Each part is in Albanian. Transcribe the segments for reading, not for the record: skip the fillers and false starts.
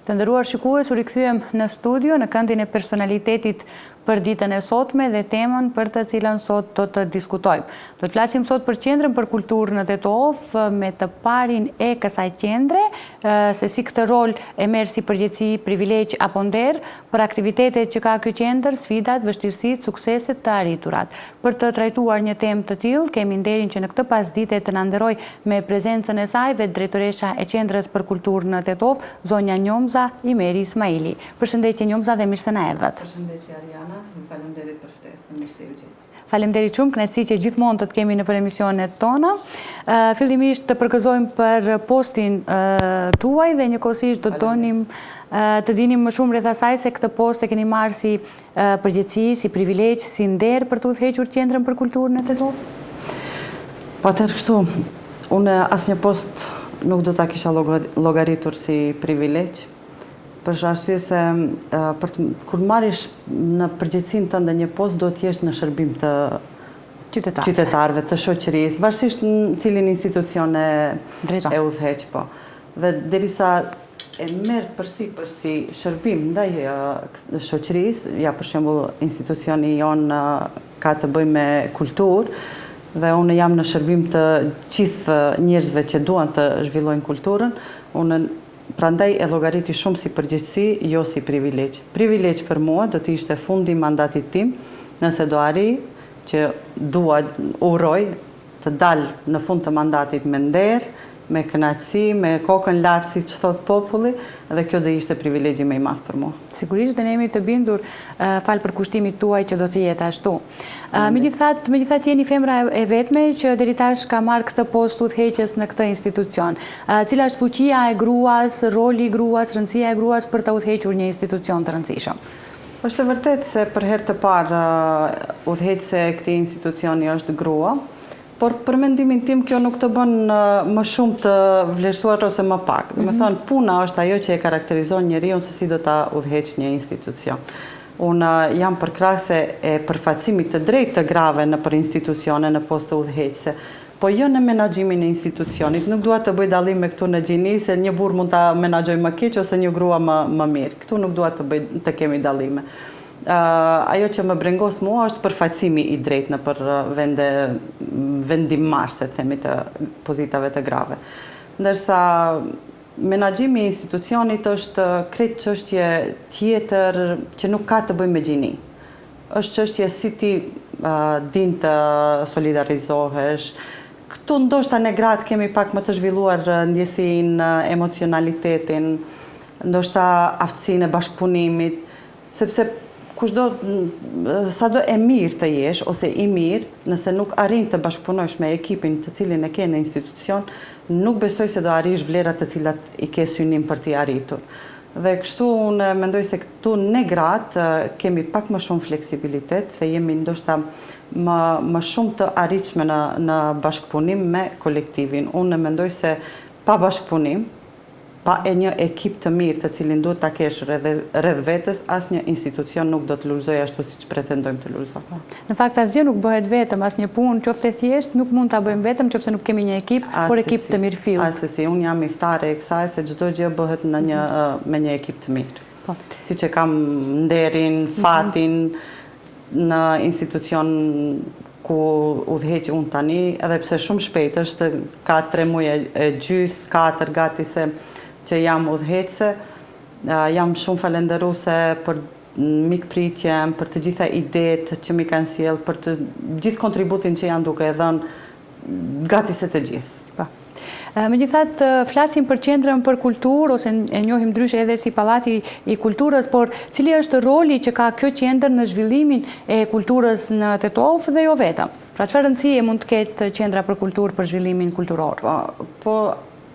Të nderuar shikues, u rikthyem në studio në këndin e personalitetit për ditën e sotme dhe temën për të cilën sot do të diskutojmë. Do të flasim sot për Qendrën për Kulturë në Tetovë me të parin e kësaj qendre, se si këtë rol e merr si përgjegjësi, privilegj apo nder për aktivitetet që ka kjo qendër, sfidat, vështirësitë, sukseset, të arriturat. Për të trajtuar një temë të tillë, kemi nderin që në këtë pasdite të na nderojë me prezencën e saj vetë drejtoresha e Qendrës për Kulturë në Tetovë, zonja Njomza Imeri Ismaili. Përshëndetje Njomza dhe mirë se na erdhët. Përshëndetje Ariana, ju faleminderit për ftesën, mirë se ju gjeta. Faleminderit shumë, kënaqësi që gjithmonë të të kemi nëpër emisionet tona. Fillimisht të përgëzojmë për postin tuaj dhe njëkohësisht do të donim të dinim më shumë rreth asaj se këtë post e keni marrë si përgjegjësi, si privilegj, si nder për të udhëhequr Qendrën për Kulturë në Tetovë? Po atëherë kështu, unë asnjë post nuk do ta kisha llogaritur si privilegj, për arsye se për të, kur marrish në përgjegjësinë tënde një post, duhet të jesh në shërbim të qytetarëve, të shoqërisë, varësisht në cilin institucion e, e udhëheq, po. Dhe derisa e merr përsipër si shërbim ndaj shoqërisë, ja për shembull institucioni jonë ka të bëjë me kulturë dhe unë jam në shërbim të gjithë njerëzve që duan të zhvillojnë kulturën, unë prandaj e llogariti shumë si përgjegjësi, jo si privilegj. Privilegj për mua do të ishte fundi i mandatit tim, nëse do arrij që dua, uroj të dal në fund të mandatit me nder, me kënaqësi, me kokën lart siç thotë populli dhe kjo do ishte privilegji më i madh për mua. Sigurisht dhe ne jemi të bindur falë përkushtimit tuaj që do të jetë ashtu. Megjithatë, megjithatë jeni femra e vetme që deri tash ka marrë këtë post udhëheqës në këtë institucion. Cila është fuqia e gruas, roli i gruas, rëndësia e gruas për të udhëhequr një institucion të rëndësishëm? Është e vërtetë se për herë të parë udhëheqëse e këtij institucioni është grua, por për mendimin tim kjo nuk të bën më shumë të vlerësuar ose më pak. Mm -hmm. Domethënë, puna është ajo që e karakterizon njeriun se si do ta udhëheqë një institucion. Unë jam përkrahëse e përfaqësimit të drejtë të grave nëpër institucione në poste udhëheqëse, Po jo në menaxhimin e institucionit, nuk dua të bëj dallime këtu në gjini, se një burrë mund ta menaxhojë më keq ose një grua më më mirë. Këtu nuk dua të bëj të kemi dallime. Ajo që më brengos mua është përfaqësimi i drejtë nëpër vende vendimmarrëse, themi të pozitave të grave. Ndërsa menaxhimi i institucionit është krejt çështje tjetër që nuk ka të bëjë me gjini. Është çështje si ti din të solidarizohesh. Këtu ndoshta ne gratë kemi pak më të zhvilluar ndjesinë, emocionalitetin, ndoshta aftësinë e bashkëpunimit, sepse kushdo sado e mirë të jesh ose i mirë, nëse nuk arrin të bashkëpunosh me ekipin të cilin e ke në institucion, nuk besoj se do arrish vlerat të cilat i ke synim për t'i arritur. Dhe kështu unë mendoj se këtu ne gratë kemi pak më shumë fleksibilitet dhe jemi ndoshta më më shumë të arritshme në në bashkëpunim me kolektivin. Unë mendoj se pa bashkëpunim, pa e një ekip të mirë të cilin duhet ta kesh rreth rreth vetes, asnjë institucion nuk do të lulëzojë ashtu siç pretendojmë të lulëzojë. Në fakt asgjë nuk bëhet vetëm, asnjë punë, qoftë e thjeshtë, nuk mund ta bëjmë vetëm qoftë se nuk kemi një ekip, por ekip të mirëfilltë. Assesi, unë jam ithtarë e kësaj se çdo gjë bëhet në një me një ekip të mirë. Po. Siç e kam nderin, mhm. fatin në institucion ku udhëheq unë tani, edhe pse shumë shpejt është ka 3 muaj e gjys, 4 gati se që jam udhëheqëse, jam shumë falënderuese për mikpritjen, për të gjitha idetë që m'i kanë sjellë, për të gjithë kontributin që janë duke e dhënë gati se të gjithë. Po. Megjithatë, flasim për qendrën për kulturë, ose e njohim ndryshe edhe si Pallati i Kulturës, por cili është roli që ka kjo qendër në zhvillimin e kulturës në Tetovë dhe jo vetëm? Pra çfarë rëndësie mund të ketë qendra për kulturë për zhvillimin kulturor? Po, po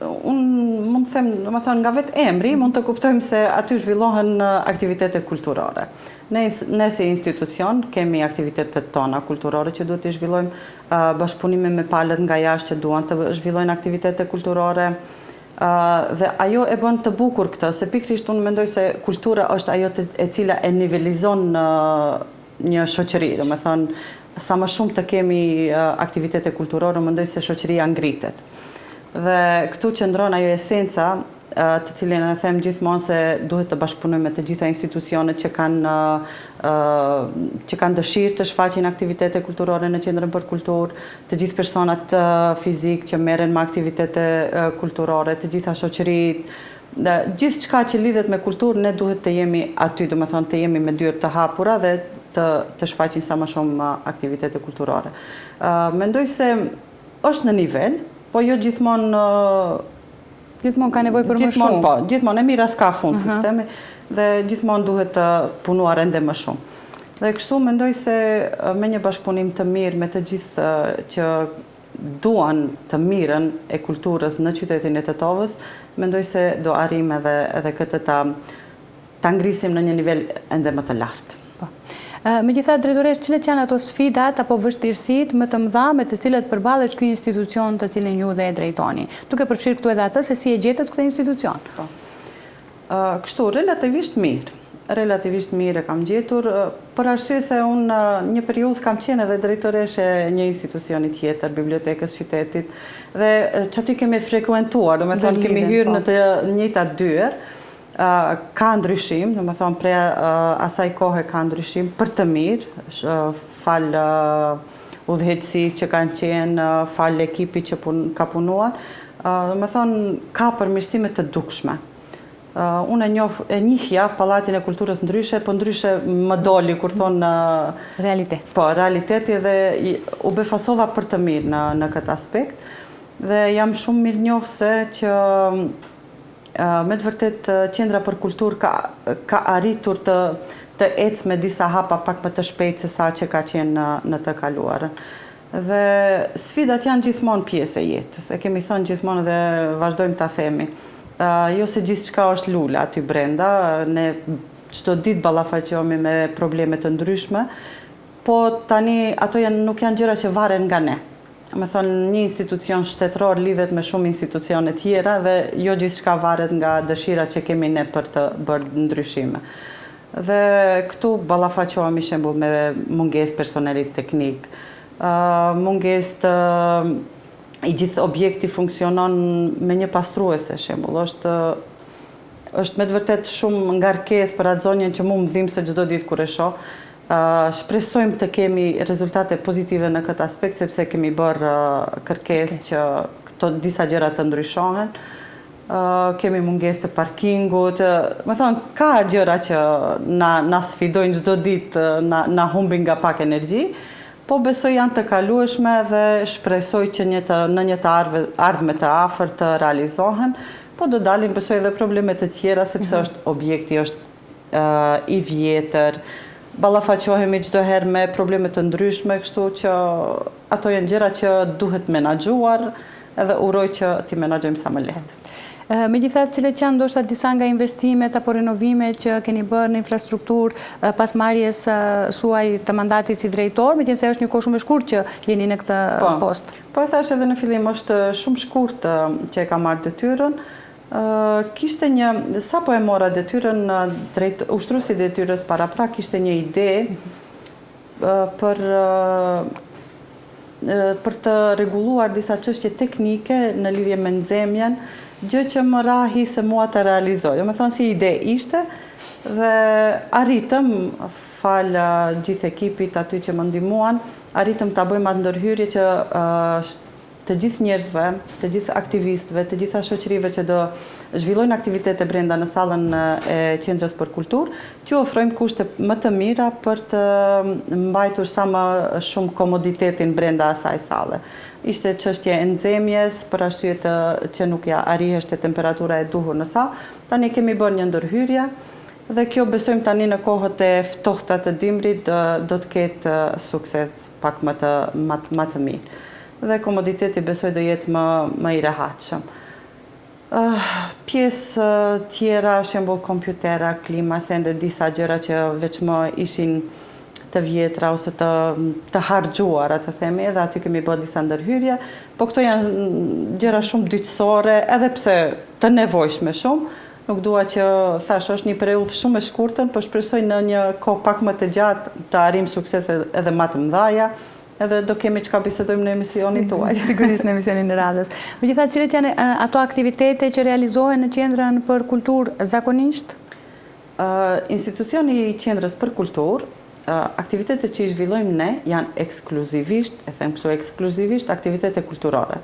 unë mund të them, domethënë, nga vetë emri, mund të kuptojmë se aty zhvillohen aktivitete kulturore. Ne, ne si institucion kemi aktivitetet tona kulturore që duhet t'i zhvillojmë, bashkëpunime me palët nga jashtë që duan të zhvillojnë aktivitete kulturore, dhe ajo e bën të bukur këtë, se pikërisht unë mendoj se kultura është ajo e cila e nivelizon një shoqëri, domethënë, sa më shumë të kemi aktivitete kulturore, mendoj se shoqëria ngritet. Dhe këtu qëndron ajo esenca të cilin e them gjithmonë se duhet të bashkëpunojmë me të gjitha institucionet që kanë që kanë dëshirë të shfaqin aktivitete kulturore në Qendrën për Kulturë, të gjithë personat fizikë që merren me aktivitete kulturore, të gjitha shoqëritë, dhe gjithçka që lidhet me kulturë, ne duhet të jemi aty, domethënë të jemi me dyer të hapura dhe të të shfaqin sa më shumë aktivitete kulturore. Mendoj se është në nivel, po jo gjithmonë Gjithmonë ka nevojë për më shumë. Gjithmonë po, gjithmonë e mira s'ka fund, siç themi, dhe gjithmonë duhet të punuar ende më shumë. Dhe kështu mendoj se me një bashkëpunim të mirë me të gjithë që duan të mirën e kulturës në qytetin e Tetovës, mendoj se do arrijmë edhe edhe këtë ta ta ngrisim në një nivel ende më të lartë. Po. Megjithatë, drejtoreshë, cilat janë ato sfidat apo vështirësitë më të mëdha me të cilat përballet ky institucion të cilin ju dhe e drejtoni? Duke përfshirë këtu edhe atë se si e gjetët këtë institucion. Po. Kështu, relativisht mirë. Relativisht mirë e kam gjetur, për arsye se unë një periudhë kam qenë edhe drejtoreshë e një institucioni tjetër, bibliotekës qytetit, dhe që aty kemi frekuentuar, domethënë kemi hyrë në po. të njëjtat dyer, ka ndryshim, domethënë prej asaj kohe ka ndryshim për të mirë, falë udhëheqësisë që kanë qenë, falë ekipit që ka punuar, domethënë ka përmirësime të dukshme. Unë e njoh e njihja Pallatin e Kulturës ndryshe, po ndryshe më doli kur thonë realitet. Po, realiteti dhe u befasova për të mirë në në këtë aspekt dhe jam shumë mirënjohëse që Me të vërtetë Qendra për Kulturë ka ka arritur të të ecë me disa hapa pak më të shpejtë se sa që ka qenë në në të kaluarën. Dhe sfidat janë gjithmonë pjesë e jetës. E kemi thënë gjithmonë dhe vazhdojmë ta themi. Jo se gjithçka është lule aty brenda, ne çdo ditë ballafaqohemi me probleme të ndryshme, po tani ato janë nuk janë gjëra që varen nga ne. Domethënë, një institucion shtetëror lidhet me shumë institucione tjera dhe jo gjithçka varet nga dëshira që kemi ne për të bërë ndryshime. Dhe këtu ballafaqohemi shembull me mungesë personelit teknik, mungesë të i gjithë objekti funksionon me një pastruese shembull, është është me të vërtetë shumë ngarkesë për atë zonjën që mu më dhimbset çdo ditë kur e shoh. Shpresojmë të kemi rezultate pozitive në këtë aspekt sepse kemi bërë kërkesë që këto disa gjëra të ndryshohen. Kemi mungesë të parkingut, domethënë ka gjëra që na na sfidojnë çdo ditë, na na humbin nga pak energji, po besoj janë të kalueshme dhe shpresoj që një të në një të ardhme të afërt të realizohen, po do dalin besoj edhe probleme të tjera sepse mhm. është objekti është i vjetër, ballafaqohemi çdo herë me probleme të ndryshme, kështu që ato janë gjëra që duhet menaxhuar edhe uroj që t'i menaxhojmë sa më lehtë. Megjithatë, cilat janë ndoshta disa nga investimet apo renovimet që keni bërë në infrastrukturë pas marrjes suaj të mandatit si drejtor, meqenëse është një kohë shumë e shkurtë që jeni në këtë po, post? Po e thashë edhe në fillim, është shumë shkurt që e kam marrë detyrën, Kishte një, sapo e mora detyrën, drejt, ushtruesi i detyrës paraprak kishte një ide për për të rregulluar disa çështje teknike në lidhje me nxemjen, gjë që më ra hise mua ta realizoj. Domethënë si ide ishte dhe arritëm falë gjithë ekipit aty që më ndihmuan, arritëm ta bëjmë atë ndërhyrje që të gjithë njerëzve, të gjithë aktivistëve, të gjitha shoqërive që do zhvillojnë aktivitete brenda në sallën e Qendrës për Kulturë, t'ju ofrojmë kushte më të mira për të mbajtur sa më shumë komoditetin brenda asaj salle. Ishte çështje e nxemjes, për arsye të që nuk ja arriheshte temperatura e duhur në sallë. Tani kemi bërë një ndërhyrje dhe kjo besojmë tani në kohët e ftohta të dimrit do të ketë sukses pak më të më të mirë. Dhe komoditeti besoj do jetë më më i rehatshëm. Pjesë tjera, shembull kompjutera, klima, sende, disa gjëra që veç më ishin të vjetra ose të të harxhuara, të themi, edhe aty kemi bërë disa ndërhyrje, po këto janë gjëra shumë dytësore, edhe pse të nevojshme shumë, nuk dua që thashë është një periudhë shumë e shkurtër, po shpresoj në një kohë pak më të gjatë të arrijmë suksese edhe më të mëdha. Edhe do kemi çka bisedojmë në emisionin tuaj. Sigurisht në emisionin e radhës. Megjithatë, cilat janë ato aktivitete që realizohen në Qendrën për Kulturë zakonisht? Institucioni i Qendrës për Kulturë, aktivitetet që i zhvillojmë ne janë ekskluzivisht, e them kështu ekskluzivisht aktivitete kulturore,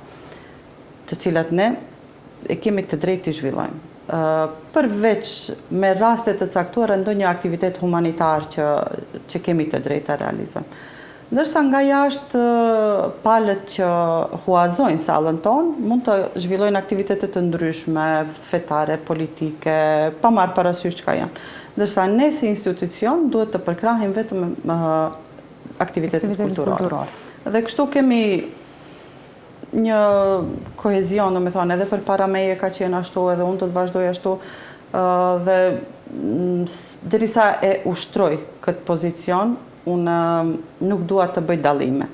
të cilat ne e kemi të drejtë t'i zhvillojmë. Përveç me raste të caktuara ndonjë aktivitet humanitar që që kemi të drejtë ta realizojmë. Ndërsa nga jashtë palët që huazojnë sallën tonë mund të zhvillojnë aktivitete të ndryshme, fetare, politike, pa marrë parasysh çka janë. Ndërsa ne si institucion duhet të përkrahim vetëm aktivitetet kulturore. Dhe kështu kemi një kohezion, domethënë, edhe përpara meje ka qenë ashtu, edhe unë do të vazhdoj ashtu, dhe derisa e ushtroj këtë pozicion, unë nuk dua të bëj dallime.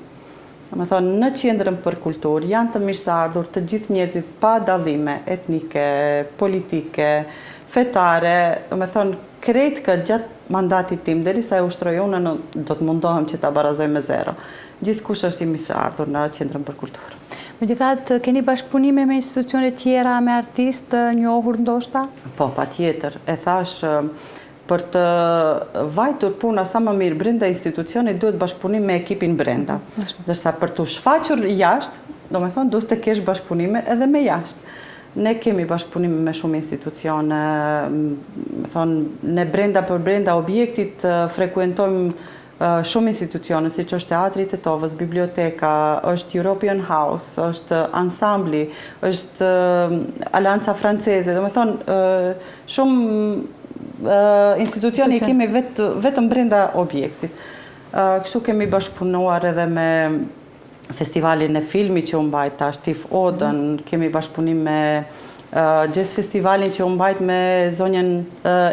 Domethënë, në qendrën për kulturë janë të mirëseardhur të gjithë njerëzit pa dallime etnike, politike, fetare, domethënë, krejt këtë gjatë mandatit tim, derisa e ushtroj unë, do të mundohem që ta barazoj me zero. Gjithkush është i mirëseardhur në Qendrën për Kulturë. Megjithatë, keni bashkëpunime me institucione tjera, me artistë të njohur ndoshta? Po, patjetër. E thashë, për të vajtur puna sa më mirë brenda institucionit, duhet bashkëpunim me ekipin brenda. Ndërsa për t'u shfaqur jashtë, domethënë, duhet të kesh bashkëpunime edhe me jashtë. Ne kemi bashkëpunime me shumë institucione, domethënë, ne brenda për brenda objektit frekuentojmë shumë institucione, siç është Teatri i Tetovës, Biblioteka, është European House, është Ansambli, është Aleanca Franceze, domethënë, shumë institucione i kemi vetëm brenda objektit. Kështu kemi bashkëpunuar edhe me festivalin e filmit që u mbajt tash TIFF Odën, mhm. kemi bashkëpunim me Jazz Festivalin që u mbajt me zonjën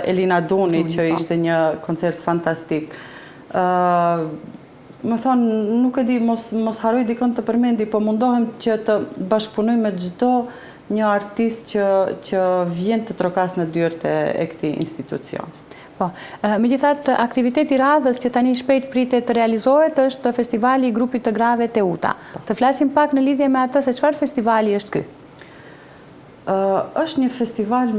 Elina Duni, që po. ishte një koncert fantastik. Domethënë, nuk e di, mos, mos harroj dikën të përmendi, po mundohem që të bashkëpunoj me çdo një artist që, që vjen të trokasë në dyert e, e këtij institucioni. Po. Megjithatë, aktiviteti i radhës që tani shpejt pritet të realizohet është festivali i grupit të grave Teuta. Të flasim pak në lidhje me atë se çfarë festivali është ky? Është një festival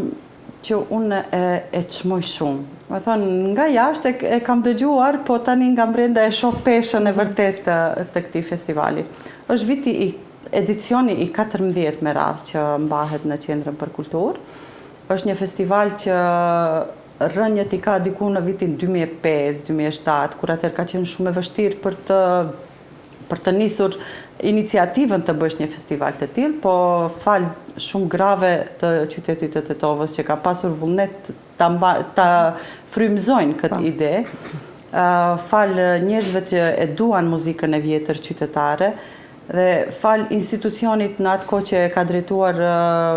që unë e, e çmoj shumë. Domethënë, nga jashtë e, e kam dëgjuar, po tani nga brenda e shoh peshën e vërtetë të, të këtij festivali. Është viti i edicioni i 14 me radhë që mbahet në Qendrën për Kulturë. Është një festival që rrënjët i ka diku në vitin 2005, 2007, kur atëherë ka qenë shumë e vështirë për të për të nisur iniciativën të bësh një festival të tillë, po falë shumë grave të qytetit të Tetovës që kanë pasur vullnet ta mba, ta frymëzojnë këtë po. ide, falë njerëzve që e duan muzikën e vjetër qytetare, Dhe falë institucionit në atë kohë që e ka drejtuar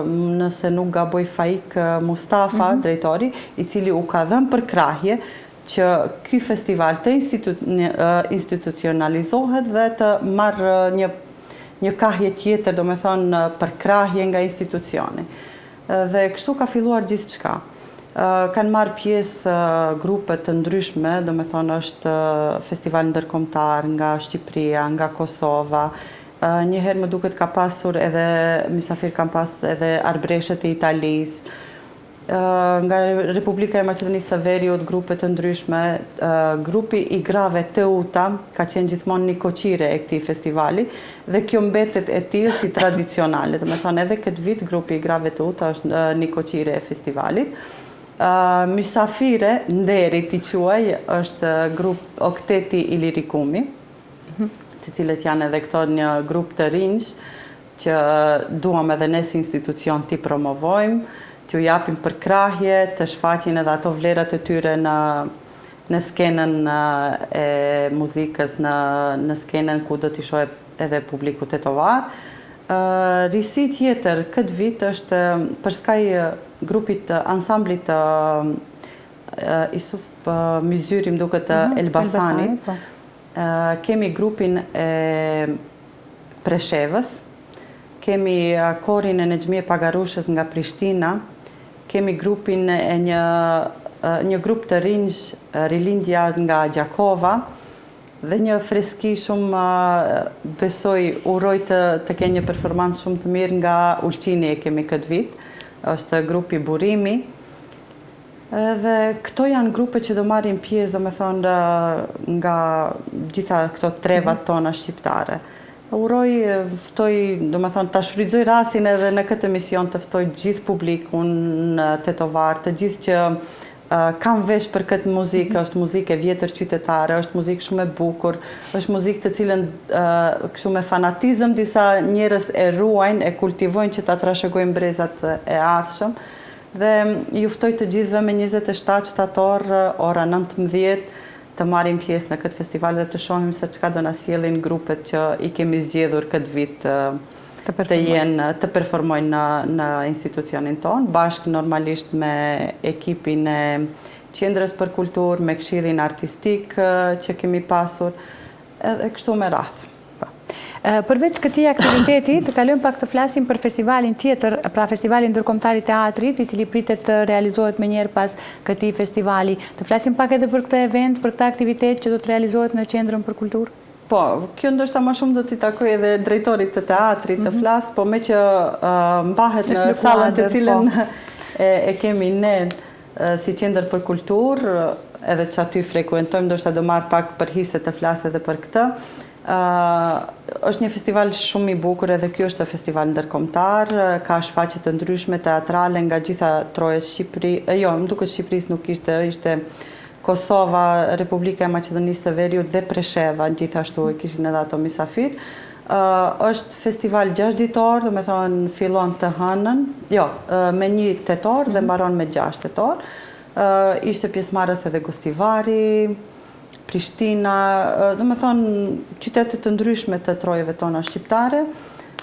nëse nuk gaboj Faik Mustafa, mhm. drejtori, i cili u ka dhënë përkrahje që ky festival të institucionalizohet dhe të marrë një një kahje tjetër, domethënë përkrahje nga institucioni. Dhe kështu ka filluar gjithçka. Kanë marrë pjesë grupe të ndryshme, domethënë është festival ndërkombëtar nga Shqipëria, nga Kosova. Një herë më duket ka pasur edhe mysafir kanë pas edhe arbëreshët e Italisë. Nga Republika e Maqedonisë së Veriut, grupe të ndryshme, grupi i grave Teuta ka qenë gjithmonë nikoqire e këtij festivali dhe kjo mbetet e tillë si tradicionale. Domethënë edhe këtë vit grupi i grave Teuta është nikoqire e festivalit. Mysafire nderi t'i quaj është grup Okteti Ilirikumi, mhm. të cilët janë edhe këto një grup të rinjsh që duam edhe ne si institucion t'i promovojmë, t'ju japim përkrahje, të shfaqin edhe ato vlerat e tyre në në skenën e muzikës, në në skenën ku do t'i shohë edhe publiku tetovar. Risi tjetër këtë vit është përskaj grupit të ansamblit të Isuf Myzyri, më duket të mhm, Elbasanit. Po. Kemi grupin e Preshevës, kemi korin e Nexhmije Pagarushës nga Prishtina, kemi grupin e një një grup të rinjsh Rilindja nga Gjakova. dhe një freski shumë besoj uroj të të kenë një performancë shumë të mirë nga Ulqini e kemi këtë vit. Është grupi Burimi. Edhe këto janë grupe që do marrin pjesë, domethënë, nga gjitha këto trevat mhm. tona shqiptare. Uroj, ftoj, domethënë, ta shfrytëzoj rastin edhe në këtë emision të ftoj gjithë publikun tetovar, të gjithë që kanë vesh për këtë muzikë, mhm. është muzikë e vjetër qytetare, është muzikë shumë e bukur, është muzikë të cilën kështu me fanatizëm disa njerëz e ruajnë, e kultivojnë që ta trashëgojnë brezat e ardhshëm. Dhe ju ftoj të gjithëve me 27 shtator, ora 19, të marrim pjesë në këtë festival dhe të shohim se çka do na sjellin grupet që i kemi zgjedhur këtë vit të jenë të performojnë në në institucionin tonë, bashkë normalisht me ekipin e Qendrës për Kulturë, me Këshillin Artistik që kemi pasur, edhe kështu me radhë. Po. Përveç këtij aktiviteti, të kalojmë pak të flasim për festivalin tjetër, pra festivalin ndërkombëtar i teatrit, i cili pritet të realizohet menjëherë pas këtij festivali. Të flasim pak edhe për këtë event, për këtë aktivitet që do të realizohet në Qendrën për Kulturë? Po, kjo ndoshta më shumë do t'i takojë edhe drejtorit të teatrit të mhm. flasë, po meqë mbahet në sallën të cilën po. e kemi ne si qendër për kulturë, edhe që aty frekuentojmë, ndoshta do marr pak për hise të flas edhe për këtë. Është një festival shumë i bukur edhe ky është festival ndërkombëtar, ka shfaqje të ndryshme teatrale nga gjitha trojet Shqipëri, jo, më duket Shqipërisë nuk ishte, ishte Kosova, Republika e Maqedonisë së Veriut dhe Presheva, gjithashtu e kishin edhe ato misafir. Është festival 6 ditor, domethënë fillon të hënën, jo, me një tetor dhe mhm. mbaron me 6 tetor. Ishte pjesëmarrës edhe Gostivari, Prishtina, domethënë qytete të ndryshme të trojeve tona shqiptare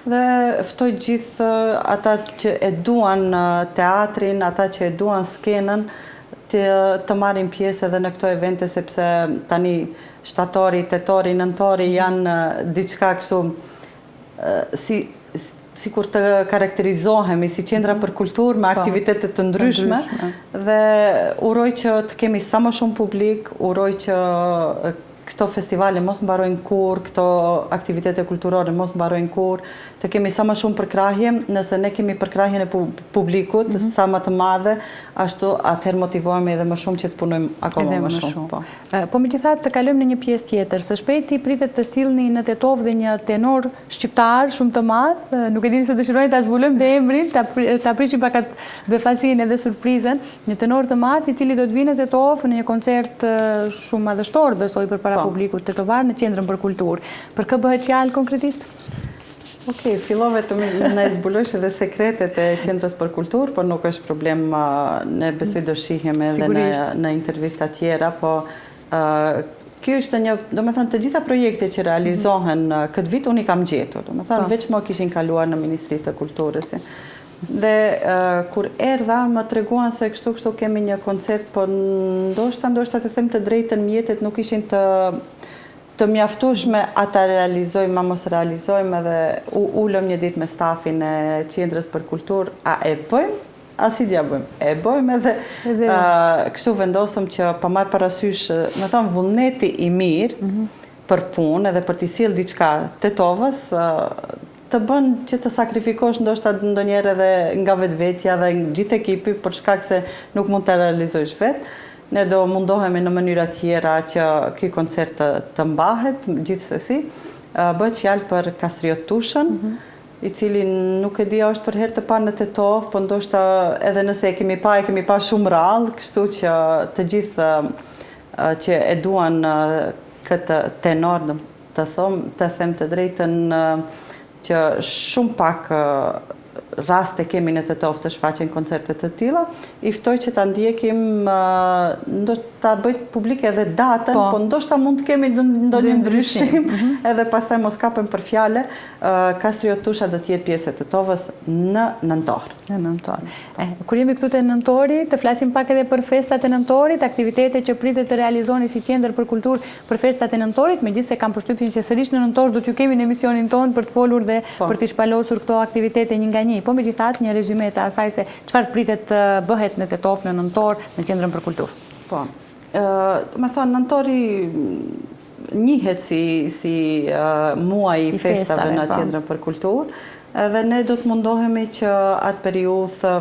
dhe ftoj gjithë ata që e duan teatrin, ata që e duan skenën, të, të marrin pjesë edhe në këto evente sepse tani shtatori, tetori, nëntori janë diçka kështu si sikur të karakterizohemi si qendra për kulturë me po, aktivitete të ndryshme dhe uroj që të kemi sa më shumë publik, uroj që këto festivale mos mbarojnë kurrë, këto aktivitete kulturore mos mbarojnë kurrë, të kemi sa më shumë përkrahje, nëse ne kemi përkrahjen e publikut, mm -hmm. sa më të madhe, ashtu atëherë motivohemi edhe më shumë që të punojmë akoma më shumë. Po. Po megjithatë të kalojmë në një pjesë tjetër. Së shpejti pritet të sillni në Tetovë dhe një tenor shqiptar shumë të madh. Nuk e di nëse dëshironi ta zbulojmë dhe emrin, ta ta prishim pak atë befasinë edhe surprizën. Një tenor të madh i cili do të vijë në Tetovë në një koncert shumë madhështor, besoj përpara po. publikut tetovar në Qendrën për Kulturë. Për kë bëhet fjalë konkretisht? Ok, fillove të na i zbulosh edhe sekretet e Qendrës për Kulturë, por nuk është problem, ne besoj do shihemi edhe në, në intervista tjera, po kjo ishte një, domethënë, të gjitha projekte që realizohen mm -hmm. këtë vit, unë i kam gjetur, domethënë, po. veç më kishin kaluar në Ministri të Kulturës. Dhe kur erdha, më treguan se kështu kështu kemi një koncert, por ndoshta, ndoshta të them të drejtën, mjetet nuk ishin të të mjaftueshme a ta realizojmë a mos realizojmë edhe u ulëm një ditë me stafin e Qendrës për Kulturë a e bëjmë a si t'ia bëjmë e bëjmë edhe, edhe kështu vendosëm që pa marrë parasysh domethënë vullneti i mirë mm -hmm. për punë edhe për t'i sjellë diçka Tetovës të bën që të sakrifikosh ndoshta ndonjëherë edhe nga vetvetja dhe gjithë ekipi për shkak se nuk mund ta realizojsh vetë. Ne do mundohemi në mënyra tjera që ky koncert të, të mbahet, gjithsesi. Bëhet fjalë për Kastriot Tushën, mm -hmm. i cili nuk e di a është për herë të parë në Tetovë, po ndoshta edhe nëse e kemi pa, e kemi pa shumë rrallë, kështu që të gjithë që e duan këtë tenor, Të thom, të them të drejtën që shumë pak raste kemi në Tetovë të shfaqen koncerte të tilla. I ftoj që ta ndjekim, do ta bëj publike edhe datën, po, po ndoshta mund të kemi ndonjë ndryshim, mhm. edhe pastaj mos kapem për fjale. Kastriot Tusha do të jetë pjesë e Tetovës në nëntor. Në nëntor. E, kur jemi këtu te nëntori, të flasim pak edhe për festat e nëntorit, aktivitete që pritet të realizoni si qendër për kulturë për festat e nëntorit, megjithëse kam përshtypjen që sërish në nëntor do t'ju kemi në emisionin tonë për të folur dhe po. për t'i shpalosur këto aktivitete një nga një. Po megjithatë një rezyme të asaj se çfarë pritet të bëhet në Tetovë në nëntor në Qendrën për Kulturë. Po. Ë, domethënë nëntori. njihet si si muaji i festave në po. Qendrën për Kulturë, edhe ne do të mundohemi që atë periudhë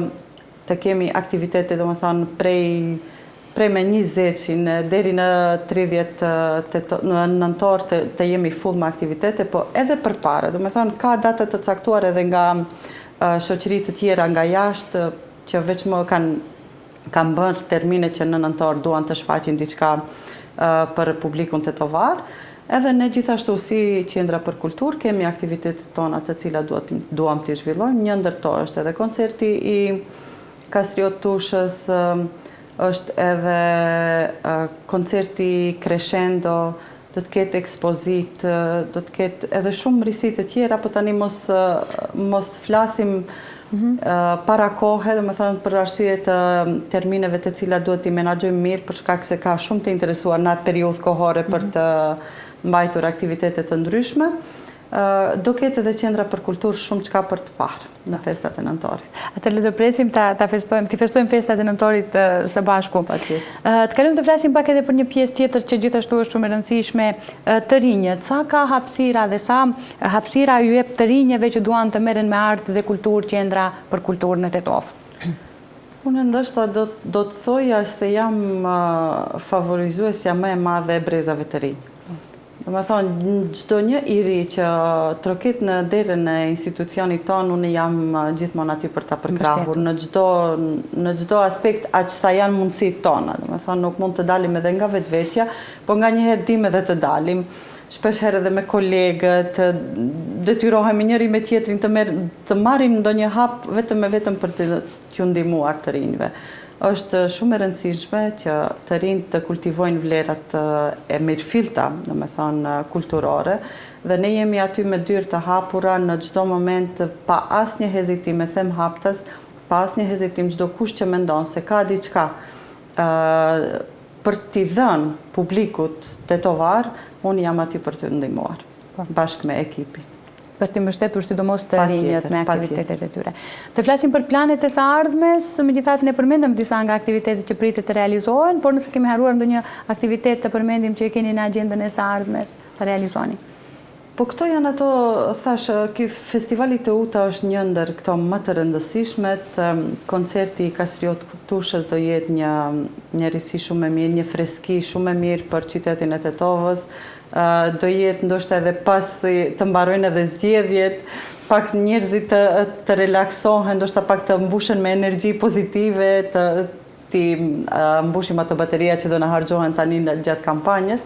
të kemi aktivitete, domethënë prej prej me njëzetin deri në 30 teto, në nëntor të, të jemi full me aktivitete, po edhe përpara, domethënë ka data të caktuar edhe nga shoqëri të tjera nga jashtë që veç më kanë kanë bërë termine që në nëntor duan të shfaqin diçka për publikun tetovar. Edhe ne gjithashtu si Qendra për Kulturë kemi aktivitetet tona të cilat duam t'i zhvillojmë. Një ndër to është edhe koncerti i Kastriot Tushës, është edhe koncerti Crescendo, do të ketë ekspozitë, do të ketë edhe shumë risi të tjera, po tani mos mos të flasim mhm. para kohe, domethënë për arsye të termineve të cilat duhet t'i menaxhojmë mirë, për shkak se ka shumë të interesuar në atë periudhë kohore për mhm. të mbajtur aktivitete të ndryshme. Do ketë edhe Qendra për Kulturë shumë çka për të parë në festat e nëntorit. Atëherë le të presim ta, ta festojmë, t'i festojmë festat e nëntorit së bashku. Patjetër. Të kalojmë të flasim pak edhe për një pjesë tjetër që gjithashtu është shumë e rëndësishme, të rinjët. Sa ka hapësira dhe sa hapësira ju jep të rinjëve që duan të merren me art dhe kulturë Qendra për Kulturë në Tetovë? Unë ndoshta do do të thoja se jam favorizuesja më e madhe e brezave të rinj. Domethënë, çdo një i ri që trokit në derën e institucionit tonë, unë jam gjithmonë aty për ta përkrahur në çdo në çdo aspekt aq sa janë mundësitë tona. Domethënë, nuk mund të dalim edhe nga vetvetja, po nganjëherë dimë edhe të dalim. Shpesh herë edhe me kolegët, detyrohemi njëri me tjetrin të merr të marrim ndonjë hap vetëm e vetëm për të t'ju ndihmuar të rinjve. Është shumë e rëndësishme që të rinjtë të kultivojnë vlerat e mirëfillta, domethënë kulturore, dhe ne jemi aty me dyer të hapura në çdo moment pa asnjë hezitim, e them haptas, pa asnjë hezitim çdokush që mendon se ka diçka për t'i dhënë publikut tetovar, unë jam aty për të ndihmuar, po. bashkë me ekipin. për t'i mbështetur sidomos të rinjët me aktivitetet e tyre. Të flasim për planet e së ardhmes, megjithatë ne përmendëm disa nga aktivitetet që pritet të realizohen, por nëse kemi harruar ndonjë aktivitet të përmendim që e keni në agjendën e së ardhmes të realizoni. Po këto janë ato, thashë, ky festivali Teuta është një ndër këto më të rëndësishmet, koncerti i Kastriot Tushës do jetë një një risi shumë e mirë, një freski shumë e mirë për qytetin e Tetovës, do jetë ndoshta edhe pasi të mbarojnë edhe zgjedhjet, pak njerëzit të të relaksohen, ndoshta pak të mbushen me energji pozitive, të t'i mbushim ato bateria që do na harxhohen tani gjatë kampanjës,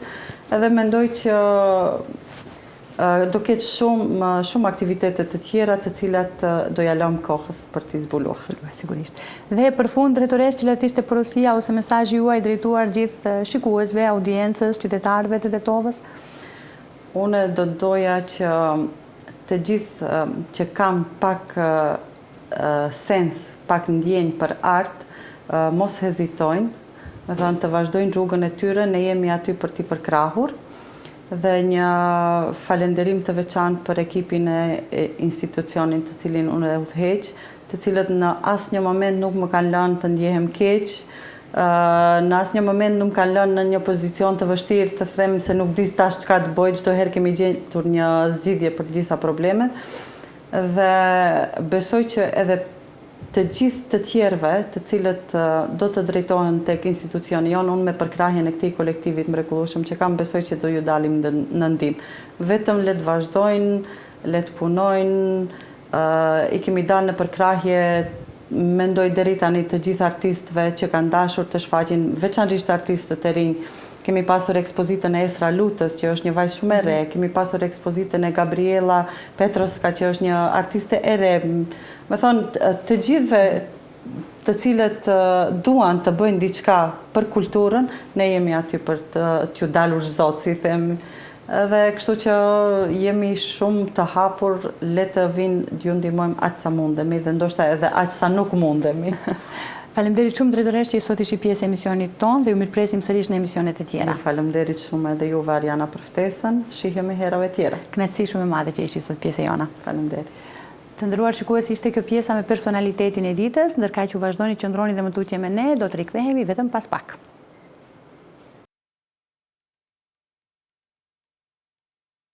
edhe mendoj që do ketë shumë shumë aktivitete të tjera të cilat do ja lëmë kohës për t'i zbuluar. Sigurisht. Dhe për fund, drejtoreshë, cila do të ishte porosia ose mesazhi juaj drejtuar gjithë shikuesve, audiencës, qytetarëve të Tetovës? Unë do të doja që të gjithë që kanë pak sens, pak ndjenjë për art, mos hezitojnë, domethënë të vazhdojnë rrugën e tyre, ne jemi aty për t'i përkrahur dhe një falënderim të veçantë për ekipin e institucionin të cilin unë e udhëheq, të cilët në asnjë moment nuk më kanë lënë të ndjehem keq, në asnjë moment nuk më kanë lënë në një pozicion të vështirë të them se nuk di tash çka të bëj, çdo herë kemi gjetur një zgjidhje për të gjitha problemet dhe besoj që edhe të gjithë të tjerëve, të cilët do të drejtohen tek institucioni jonë, unë me përkrahjen e këtij kolektivi të mrekullueshëm që kam, besoj që do ju dalim në ndihmë. Vetëm le të vazhdojnë, Le të punojnë, i kemi dalë në përkrahje mendoj deri tani të gjithë artistëve që kanë dashur të shfaqin, veçanërisht artistët e rinj. Kemi pasur ekspozitën e Esra Lutës, që është një vajzë shumë e re, mhm. kemi pasur ekspozitën e Gabriela Petroska, që është një artiste e re. Domethënë, të gjithëve të cilët duan të bëjnë diçka për kulturën, ne jemi aty për t'ju dalur zot, si themi. Edhe kështu që jemi shumë të hapur, le të vijnë t'ju ndihmojmë aq sa mundemi dhe ndoshta edhe aq sa nuk mundemi. Faleminderit shumë drejtoreshë që sot ishit pjesë e emisionit tonë dhe ju mirëpresim sërish në emisionet e tjera. Ju faleminderit shumë edhe juve Arjana për ftesën. Shihemi herave tjera. Kënaqësi shumë e madhe që ishit sot pjesë e jona. Faleminderit. Të nderuar shikues, ishte kjo pjesa me personalitetin e ditës, ndërkaq ju vazhdoni qëndroni dhe më tutje me ne, do të rikthehemi vetëm pas pak.